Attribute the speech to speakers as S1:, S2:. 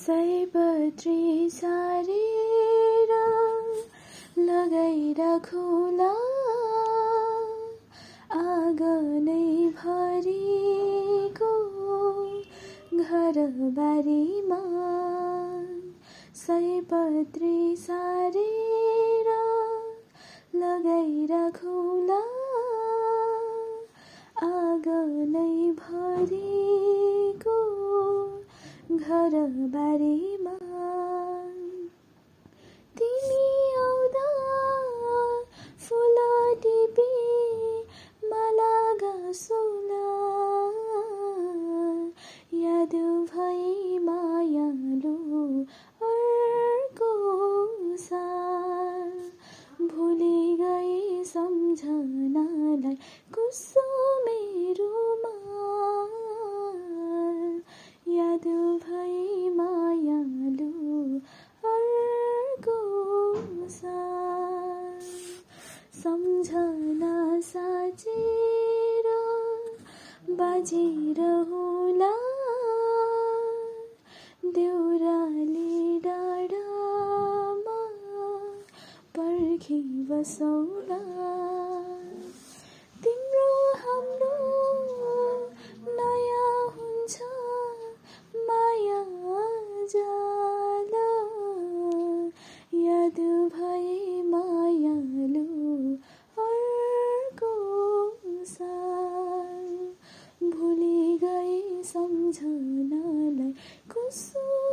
S1: सयपत्री सारेर लगाइराखुला आँगनै भरिको घरबारीमा सयपत्री सारेर लगाइराखुला आँगनै भरिको घरबारीमा तिमी आउँदा फुल टिपी माला गाँसौला याद भई मायालु अर्को साल भुली गई सम्झनालाई कुसुमे रुमाल याद भई मायालु अर्को साल सम्झना साचेर बाजिरहुला देउराली डाँडामा पर्खी बसौला तिम्रो हाम्रो नयाँ हुन्छ माया जाल याद भई मायालु अर्को साल भुली गई सम्झनालाई कुसुम